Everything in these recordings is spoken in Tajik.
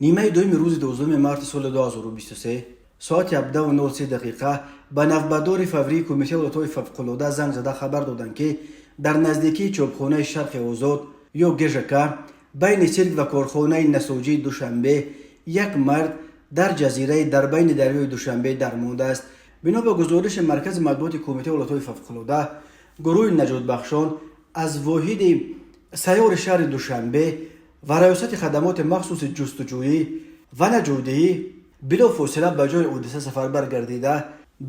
Нимаи дуюми рӯзи 12 марти соли 2023 соати 17:03 дақиқа ба навбатдори фаврии Кумитаи ҳолатҳои фавқулода занг зада хабар доданд, ки дар наздикии чопхонаи «Шарқи озод» ё ГЖК, байни сирк ва корхонаи насоҷии Душанбе, як мард дар ҷазираи дар байни дарёи Душанбе дармондааст. Бино ба гузориши маркази матбуоти Кумитаи ҳолатҳои фавқулода, гурӯҳи наҷотбахшон аз воҳиди сайёри шаҳри Душанбе ва Раёсати хадамоти махсуси ҷустуҷӯӣ ва наҷотдиҳӣ билофосила ба ҷои ҳодиса сафарбар гардида,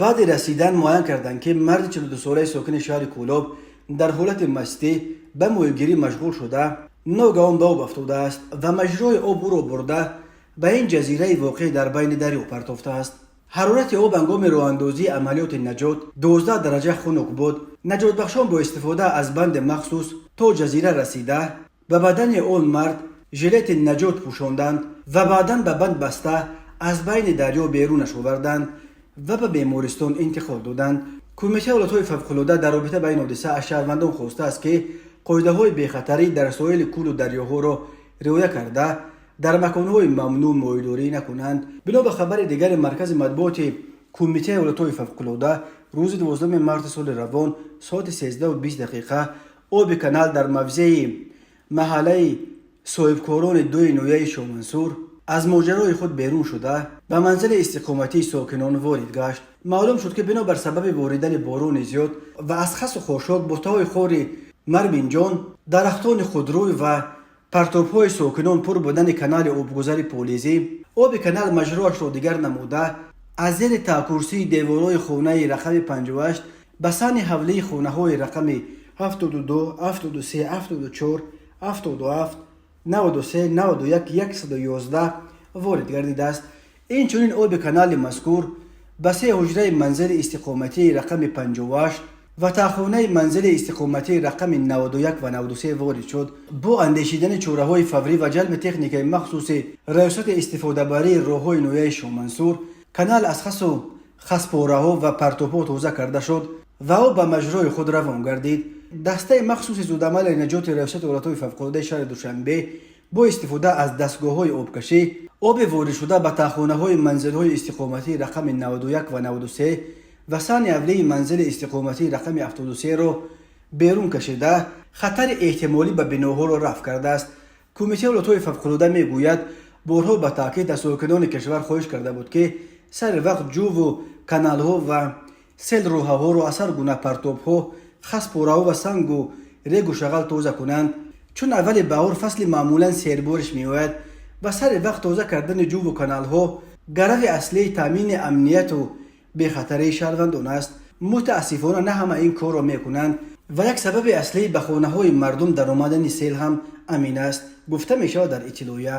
баъди расидан муайян карданд, ки марди 42-солаи сокини шаҳри Кӯлоб дар ҳолати мастӣ ба моҳигирӣ машғул шуда, ногаҳон ба об афтодааст ва маҷрои об ӯро бурда, ба ин ҷазираи воқеъ дар байни дарё партофтааст. Ҳарорати об ҳангоми роҳандозии амалиёти наҷот 12 дараҷа хунук буд. Наҷотбахшон бо истифода аз банди махсус то ҷазира расида, ба бадани он мард жилети наҷот пӯшонданд ва баъдан ба банд баста аз байни дарё берунаш оварданд ва ба бемористон интиқол доданд. Кумитаи ҳолатҳои фавқулода дар робита ба ин ҳодиса аз шаҳрвандон хостааст, ки қоидаҳои бехатарӣ дар соҳили кӯлу дарёҳоро риоя карда, дар маконҳои мамнӯъ моҳидорӣ накунанд. Бино ба хабари дигари маркази матбуоти Кумитаи ҳолатҳои фавқулода, рӯзи 12 марти соли равон соати 13:20 дақиқа оби канал дар мавзеи маҳаллаи соҳибкорони дуи ноҳияи Шомансур аз маҷрои худ берун шуда, ба манзили истиқоматии сокинон ворид гашт. Маълум шуд, ки бинобар сабаби боридани борони зиёд ва аз хасу хошок, бутаҳои хори марбинҷон, дарахтони худрӯй ва партобҳои сокинон пур будани канали обгузари полизӣ, оби канал маҷроашро дигар намуда, аз зери таъкурсии деворҳои хонаи рақами 58 ба саҳни ҳавлии хонаҳои рақами 72, 73, 74, 77, 93, 91, 111 ворид гардидааст. Инчунин оби канали мазкур ба се ҳуҷраи манзили истиқоматии рақами 58 ва таъхонаи манзили истиқоматии рақами 91 ва 93 ворид шуд. Бо андешидани чораҳои фаврӣ ва ҷалби техникаи махсуси Раёсати истифодабарии роҳҳои ноҳияи Шомансур канал аз хасу хаспораҳо ва партобҳо тоза карда шуд ва об ба маҷрои худ равон гардид. Дастаи махсуси зудамали наҷоти Раёсати ҳолатҳои фавқулодаи шаҳри Душанбе бо истифода аз дастгоҳҳои обкашӣ оби воридшуда ба таъхонаҳои манзилҳои истиқоматии рақами 91 ва 93 ва саҳни ҳавлии манзили истиқоматии рақами 73-ро берун кашида, хатари эҳтимолӣ ба биноҳоро рафъ кардааст. Кумитаи ҳолатҳои фавқулода мегӯяд, борҳо ба таъкид аз сокинони кишвар хоҳиш карда буд, ки сари вақт ҷуву каналҳо ва селроҳаҳоро аз ҳар гуна партобҳо, хаспораҳо ва сангу регу шағал тоза кунанд, чун аввали баҳор фасли маъмулан сербориш меояд ва сари вақт тоза кардани ҷуву каналҳо гарави аслии таъмини амнияту бехатарии шаҳрвандон аст. Мутаассифона, на ҳама ин корро мекунанд ва як сабаби аслии ба хонаҳои мардум даромадани сел ҳам ҳамин аст, гуфта мешавад дар иттилоия.